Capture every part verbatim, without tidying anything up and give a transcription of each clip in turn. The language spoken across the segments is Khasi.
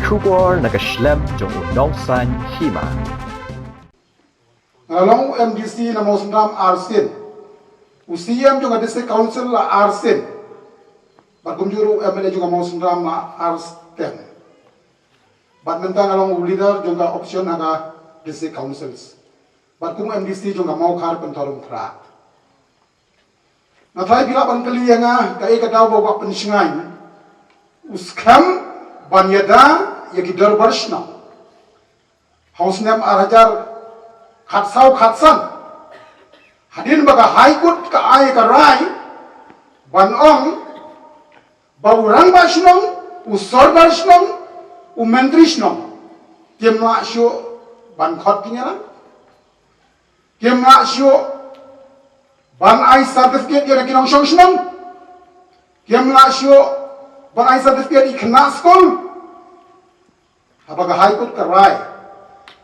Khubor na ka shlem jong u nongsan hima. Nga la long u M D C na Mawsynram arsien. U C E M jong ka District Council la arsien. Bad kumjuh ruh u M L A jong ka Mawsynram la arsien. Bad mynta nga long u leader jong ka opposition ha ka District Councils. Bad kum u M D C jong ka Mawkhar Pynthorumkhrah. Nga tharai phi lah ban kylli ïa nga kaei ka daw ba u Bah Pynshngaiñ u skhem ban ïada ïa ki dorbar shnong ha u snem ar hajar khatsaw khatsan. Hadien ba ka High Court ka ai ka rai ban ong ba u rangbah shnong, u sordar shnong, u myntri shnong kim lah shuh ban khot ki ñialang. Kim lah shuh ban ai certificate ïa ki nongshong shnong. Kim lah shuh ban ai certificate ïa ki khynnah skul. Haba ka High Court ka rai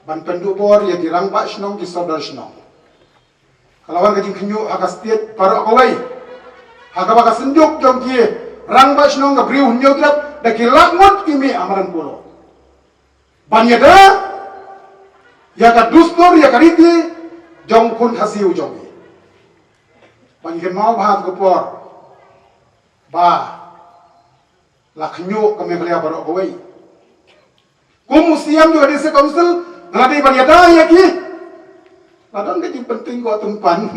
ban pynduh bor ïa ki rangbah shnong, ki sordar shnong, ka la wan ka jingkhynñiuh ha ka state baroh kawei. Ha kaba ka synjuk jong ki rangbah shnong, ka Bri u Hynñiewtrep, da ki lak ngut ki mih ha madan Polo ban ïada ïa ka dustur, ïa ka riti jong u khun Khasi u jong ngi. Ba ngi kynmaw bha ha ka por ba la khynñiuh ka Meghalaya baroh kawei. Kum u C E M jong ka District Council nga la dei ban ïada ïa ki. La don ka jingpynting ko tympan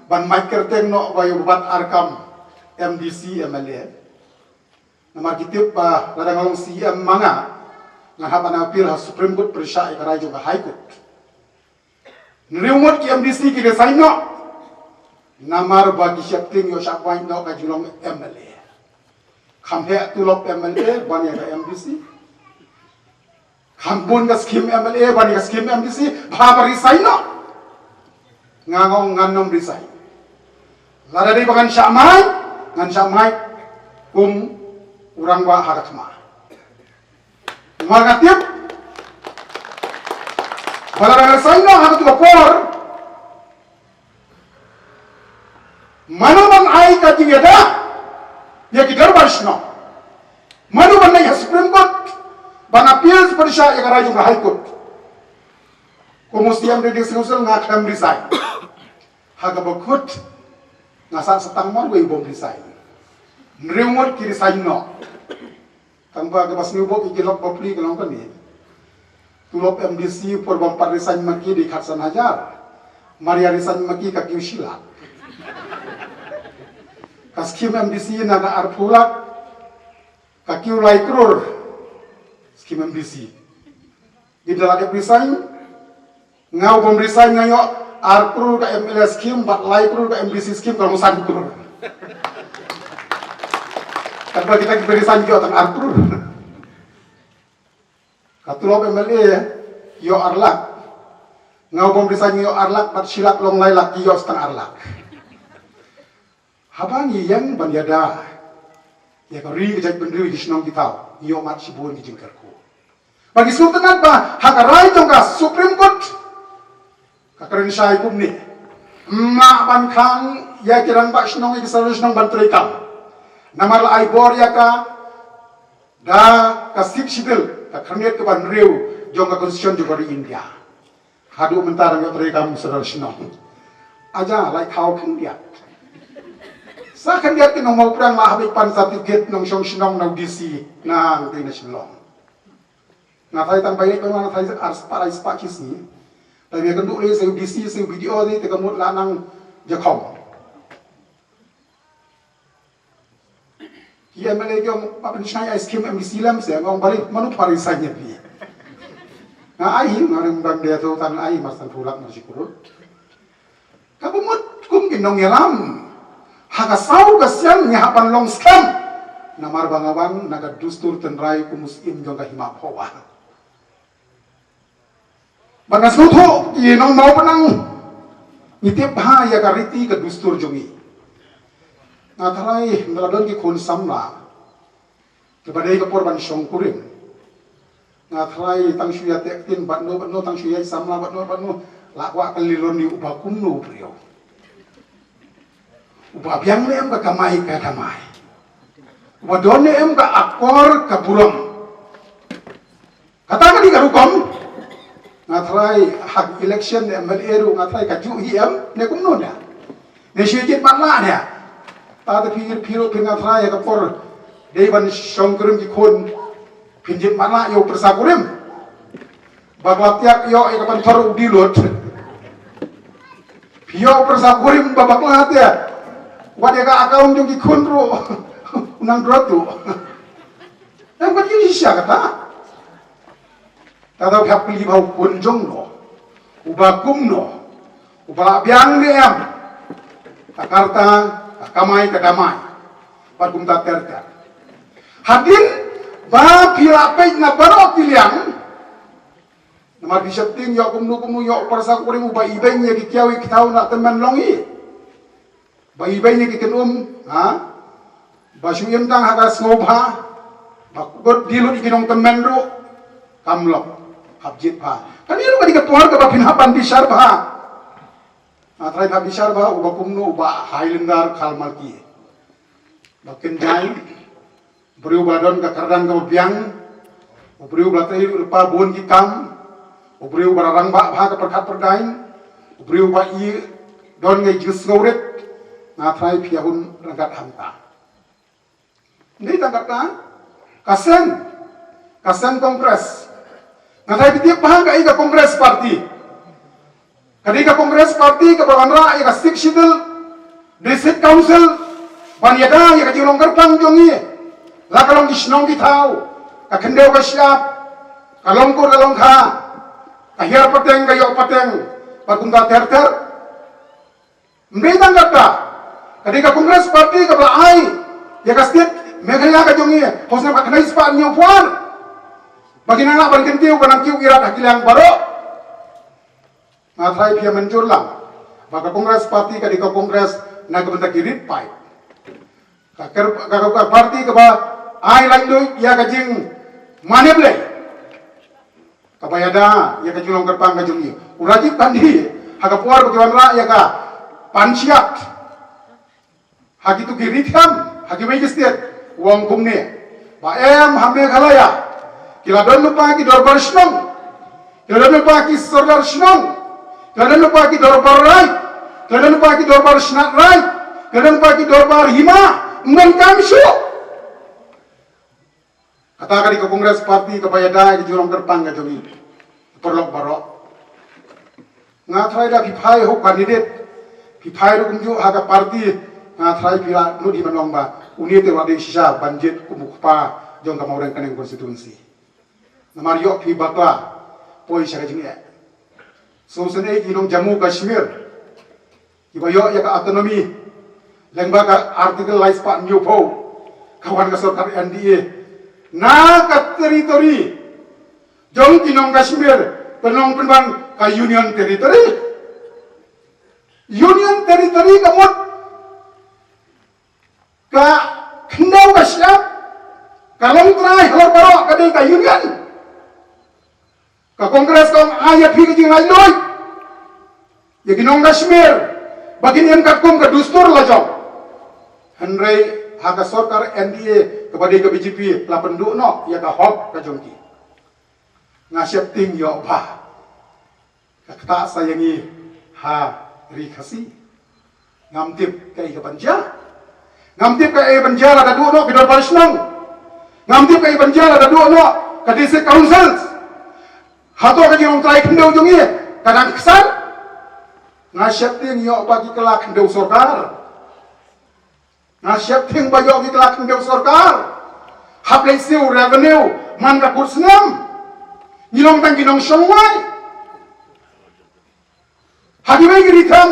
ban mait kyrteng noh ba ïa u Bah Arkam, M D C, M L A. Namar ki tip ba lada nga long C E M ma nga, ngan hap ban appeal ha Supreme Court pyrshah ïa ka rai jong ka High Court. Hynriew ngut ki M D C ki resign noh namar ba ki sheptieng ïoh shah pynbeit noh ka jinglong M L A. Kham heh tulop M L A ban ïa ka M D C. Kham bun ka skim M L A ban ïa ka skim M D C, bha ba resign noh. Nga nga ong ngan nym resign. Lada dei ba ngan shah mai, ngan shah mai kum u rangbah ha ka thma. Namar nga tip ba lada nga resign noh ha katu ka por, mano ban ai ka jingïada ïa ki dorbar shnong? Mano ban leit ha Supreme Court ban appeal pyrshah ïa ka rai jong ka High Court? Kum u C E M jong ka District Council nga khlem resign. Ha kaba kut nga sah sa tang marwei bym resign. Hynriew ngut ki resign noh. Tang ba kaba sngewbha ïa ki lok bapli ka long kane. Tulop M D C por ba ym pat resign ma ki dei khatsan hajar. Mar ïa resign ma ki ka kiew shi lak. Ka skim M D C na ka arphew lak, ka kiew lai klur. Skim M D C. Ynda la dep resign, nga u bym resign nga ïoh ar klur ka M L A skim bad lai klur ka M D C skim, ka long san klur. Katba kita ki resign ki ïoh tang ar klur. Ka tulop M L A ïoh ar lak. Nga u bym resign nga ïoh ar lak bad shi lak long lai lak, ki ïoh tang ar lak. Haba ngi ïeng ban ïada ïa ka ri ka jaitbynriew, ïa ki shnong ki thaw, ngi ïohmad shibun ki jingkyrkhu. Ba ngi sngewtynnat ba ha ka rai jong ka Supreme Court ka kren shai kumne: Ym lah ban khang ïa ki rangbah shnong, ïa ki sordar shnong ban treikam. Namar la ai bor ïa ka da ka Sixth Schedule, ka khyrnit kaba hynriew jong ka Constitution jong ka ri India. Haduh mynta dang ïoh treikam sordar shnong. Aja lai thaw khyndiat. Sa khyndiat ki nong Mawprang la hap ban pan certificate nongshong shnong na u D C na u dei na Shillong. Nga tharai tang ba ïa ka nga tharai ar spah, lai spah ki sngi. Tang ïa ka ndu le sa u D C, sa u B D O te ka mut la nang jakhong. Ki M L A ki ong, "Bah Pynshngaiñ, ai skim M D C lem se." Nga ong, "Balei, mano pha resign ïa phi?" Nga ai, nga ring dang dia tu tang ai mar san phew lak mar shi klur. Ka bamut kum ki nongïalam. Ha ka saw ka sian ngi hap ban long skhem. Namar ba nga wan na ka dustur tynrai kum u syiem jong ka hima phowa. Ba nga sngewthuh ïa nong Mawpnang ngi tip bha ïa ka riti ka dustur jong ngi. Nga tharai ynda la don ki khun samla kiba dei ka por ban shongkurim, nga tharai tang shu ïa teh ktien bad no bad no, tang shu ïa samla bad no bad no, la kwah kylli lon ïa u ba kumno u briew. Uba biang ne em ka kamai ka kamai. Uba don ne em ka akor ka burom. Kata ka dei ka rukom. Nga tharai ha election M L A ruh nga tharai ka juh hi em ne kumno ne. Ne shu jied matlah ne. Ta te phi phi ruh phi nga tharai ka por dei ban shong kurim ki khun. Phin jied matlah ïa u pyrsa kurim. Ba ka la tiak ïoh ïa ka ban thor u dilot. Phi ïoh u pyrsa kurim ba bakla te. Wat ïa ka account jong ki khun ruh. U nang drot tu. Em pat ki shisha kata. Kata u hap kylli ba u khun jong no. Uba kumno. Uba la biang ne em. Ka karta, ka kamai, ka damai. Bad kumta ter ter. Hadien ba phi la peit na baroh ki liang. Namar phi sheptieng ïoh kumno kumno ïoh u pyrsa kurim uba ibeiñ ïa ki kiaw ïa ki thaw na tymmen long i. Ba ibeiñ ïa ki kynum, ha? Ba shu im tang ha ka sngewbha. Ba kut di lut ïa ki nongtymmen ruh. Kam long. Hap jied bha. Kane ruh ka dei ka por kaba phin hap ban bishar bha. Nga tharai hap bishar bha uba kumno uba Highlander Khalmalki. Ba kynjai. U briew ba la don ka kyrdan kaba biang, u briew ba la trei lypa bun ki kam, u briew ba la rangbah bha ka pyrkhat pyrdaiñ, u briew ba i don ngi jingsngewrit, nga tharai phi ïa hun ryngkat hangta. Ni tang kata, ka seng, ka seng Congress. Nga tharai phi tip bha ka i ka Congress Party. Ka dei ka Congress Party kaba wanrah ïa ka Sixth Schedule, District Council, ban ïada ïa ka jinglong kyrpang jong ngi. La ka long ki shnong ki thaw, ka khyndew ka shyiap, ka long kur ka long kha, ka hiar pateng ka ïoh pateng, bad kumta ter ter. Ym dei tang kata, ka dei ka Congress Party kaba la ai ïa ka state Meghalaya ka jong ngi, ha u snem khatkhyndai spah hynñiew phew ar. Ba kin nang lah ban kyntiew ka nang kiew irat ha ki liang baroh. Nga tharai phi ïa mynjur lang ba ka Congress Party ka dei ka Congress na ka bynta ki rit paid. Ka ker-, ka, ka, ka party kaba ai laitluid ïa ka jingmane Blei. Kaba ïada ïa ka jinglong kyrpang ka jong ngi. U Rajiv Gandhi ha ka por ba ki wanrah ïa ka Panchayat. Ha kitu ki ri thiam, ha kiwei ki state, u ong kumne. Ba em ha Meghalaya, ki la don lypa ki dorbar shnong, ki la don lypa ki sordar shnong, ki la don lypa ki dorbar raij, ki la don lypa ki dorbar shnat raij, ki la don lypa ki dorbar hima, ym donkam shuh. Kata ka dei ka Congress Party kaba ïada ïa ka jinglong kyrpang ka jong ngi. Paralok baroh. Nga tharai da phi phai ha u candidate. Phi phai ruh kumjuh ha ka party. Nga tharai phi la nud hi ban ong ba une te u la dei shisha ban jied kum u kpa jong ka Mawrengkneng constituency. Namar ïoh phi bakla poi sha ka jingeh. Sngewsynei ki nong Jammu Kashmir kiba ïoh ïa ka autonomy lyngba ka Article lai spah hynñiewphew ka wan ka sorkar N D A na ka territory jong ki nong Kashmir, pynlong pynban ka Union Territory. Union Territory ka mut ka khyndew ka shyiap, ka longtrai halor baroh ka dei ka Union. Ka Congress ka ong ai ïa phi ka jinglaitluid ïa ki nong Kashmir ba kin im katkum ka dustur la jong. Hynrei ha ka sorkar N D A kaba dei ka B J P la pynduh noh ïa ka hok ka jong ki. Nga sheptieng ïoh bha. Ka ktah sa ïa ngi ha ri Khasi. Ngam tip kaei ka ban jia. Ngam tip kaei ban jia lada duh noh ki dorbar shnong. Ngam tip kaei ban jia lada duh noh ka district councils. Hato ka jinglong trai khyndew jong ngi ka dang ksan. Nga sheptieng ïoh ba ki kylla khyndew sorkar. Nga sheptieng ba ïoh ki kylla khyndew sorkar. Hap leit siew revenue man ka kut snem. Ngi long tang ki nongshong wai. Ha kiwei ki ri tham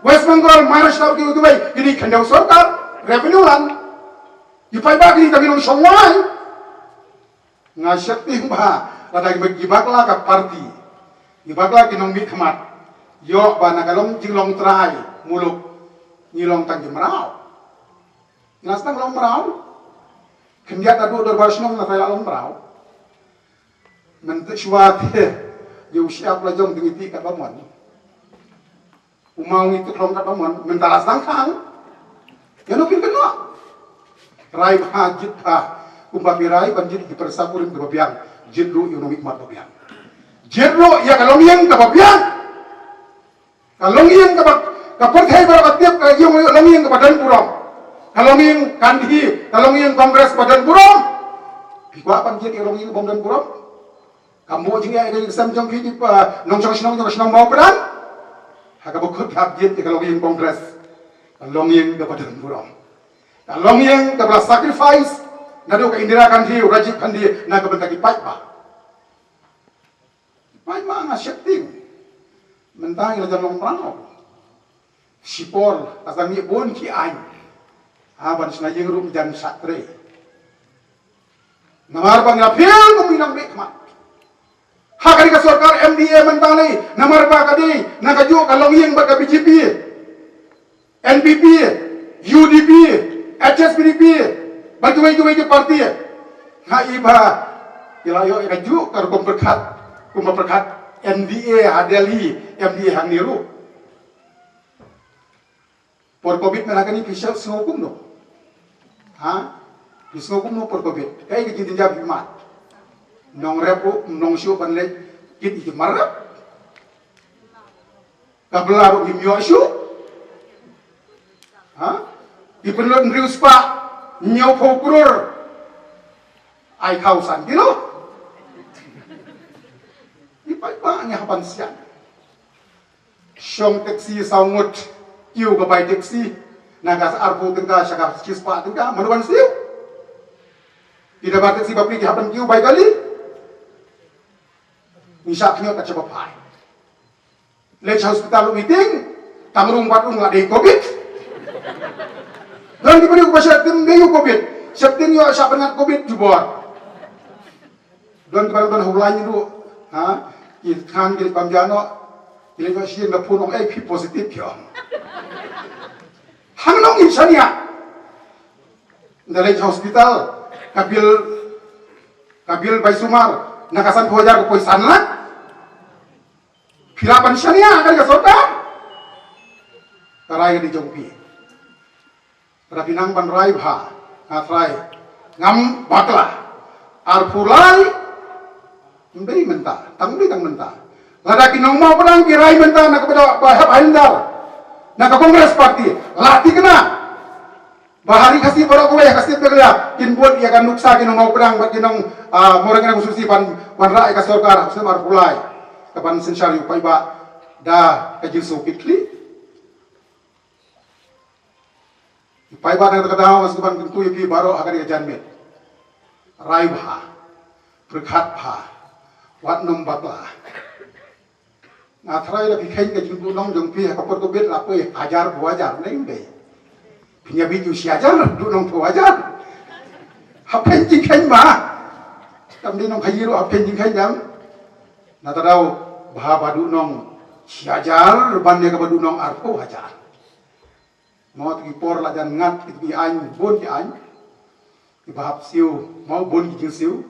West Bengal, Maharashtra, kiwei kiwei ki dei khyndew sorkar, revenue land. Ki paidbah ki dei tang ki nongshong wai. Nga sheptieng ba lada ki bakla ka party, ki bakla ki nongmihkhmat, ïoh ba na ka long jinglong trai muluk ngi long tang ki mraw. Ngi la sdang long mraw. Khyndiat da duh dorbar shnong nga sa ïa long mraw. Mynta shuwa te ïa u shyiap la jong te ngi tih katba mon. U maw ngi tih long katba mon, mynta la sdang khang. Ïa no phin kynnoh. Rai bha jied bha. Kumba phi rai ban jied ki pyrsa kurim kiba biang. Jied ruh ïa u nongmihkhmat ba biang. Jied ruh ïa ka longïing kaba biang. Ka longïing kaba, ka pyrthei baroh ka tip ka ïa u longïing kaba don burom. Ka longïing Gandhi, ka longïing Congress ba don burom. Phi kwah ban jied ïa u longïing bym don burom? Kam buh jingeh ïa ka jingsem jong phi ki, ah, nongshong shnong jong ka shnong Mawpdang. Ha kaba kut hap jied ïa ka longïing Congress. Ka longïing kaba don burom. Ka longïing kaba la sacrifice naduh ka Indira Gandhi, u Rajiv Gandhi, na ka bynta ki paidbah. Paidbah nga sheptieng. Mynta ngi la jan long mraw. Shipor la sa ngi bun ki aiñ. Ha ban shna ïing ruh jan shah trei. Namar ba ngi la phil kum ki nongmihkhmat. Ha kane ka sorkar M D A mynta lei, namar ba ka dei na kajuh ka longïing bad ka B J P. N P P, U D P, H S P D P, bad kiwei kiwei ki parti. Nga i ba ki la ïoh ïa kajuh ka rukom pyrkhat, kumba pyrkhat M D A ha Delhi, M D A hangne ruh. Por covid mynta kane phi sngew kumno? Ha? Phi sngew kumno por covid? Kaei ka jingjynjar phi mad? Nongrep ruh ym long shuh ban leit kit ïa ki mar rep. Ka bylla ruh ngim ïoh shuh. Ha? Ki pynlut hynriew spah hynñiewphew klur. Ai khaw san kilo. Ki paidbah ngi hap ban sian. Shong taxi saw ngut, kiew ka bai taxi. Na ka arphew tyngka sha ka shispah tyngka, mano ban siew? Ki driver taxi bapli ki hap ban kiew bai kali. Ngi shah khñiot ka shaba phai. Leit sha hospital meeting, tang rung pat rung la dei covid. Don ki briew ba sheptieng dei u covid. Sheptieng ïoh shah byngat covid jubor. Don ki ba don ha u line ruh. Ha? Ki thngan ki leit bam ja noh. Ki leit noh sha ïing da phone ong, "Eh, phi positive phi ong." Hangno ngin shaniah? Nda leit sha hospital, ka bill, ka bill bai sumar, na ka sanphew hajar ka poi san lak. Phi lah ban shaniah ha kane ka sorkar? Ka rai ka dei jong phi. Lada phi nang ban rai bha, nga trai. Ngam bakla. Arphew lai. Ym dei mynta, tang ym dei tang mynta. Lada ki nong Mawpdang ki rai mynta na ka bynta ba hap hailandar, na ka Congress Party, la thikna. Ba ha ri Khasi baroh kawei, ha ka state Meghalaya, kin bud ïa ka nuksa ki nong Mawpdang bad ki nong, ah, Mawryngkneng Constituency ban, ban rah ïa ka sorkar, ha ka snem arphew lai. Ka ban synshar ïa u paidbah da ka jingsngew kitkhlieh. Ïa paidbah, na kata ka daw nga sngewbha ban kyntu ïa phi baroh ha kane ka janmiet. Rai bha, pyrkhat bha, wat nym bakla. Nga trai la phi kheiñ ka jingduhnong jong phi ha ka por covid la poi hajar, phew hajar, ne ym dei. Phin ïa bit u shi hajar, duhnong phew hajar. Hap kheiñ jingkheiñ bha. Kam dei nongkhaïi ruh hap kheiñ jingkheiñ dang. Na kata ka daw bha ba duhnong shi hajar ban ïa kaba duhnong arphew hajar. Mo, te ki por la jan ngat, ki, ki aiñ, bun ki aiñ. Kiba hap siew, mo, bun ki jingsiew.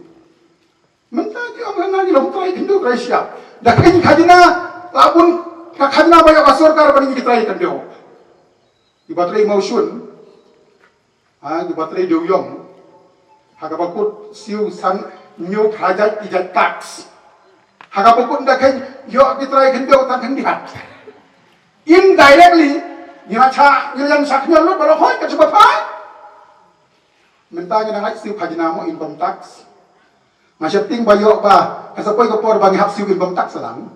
Mynta ki ong hana ki long trai khyndew trai shyiap. Da kheiñ khajna, la bun ka khajna ba ïoh ka sorkar ban ïa ki trai khyndew. Kiba trei mawshun. Ha, kiba trei dewïong. Ha kaba kut siew san hynñiew phra jait ki jait tax. Ha kaba kut da kheiñ ïoh ki trai khyndew tang khyndiat. Indirectly, ngi la shah, ngi la jan shah khñiot lut ba la hoi ka shaba phai. Mynta ngi dang ai siew khajna mo, income tax. Nga sheptieng ba ïoh ba, ka sa poi ka por ba ngi hap siew income tax lang.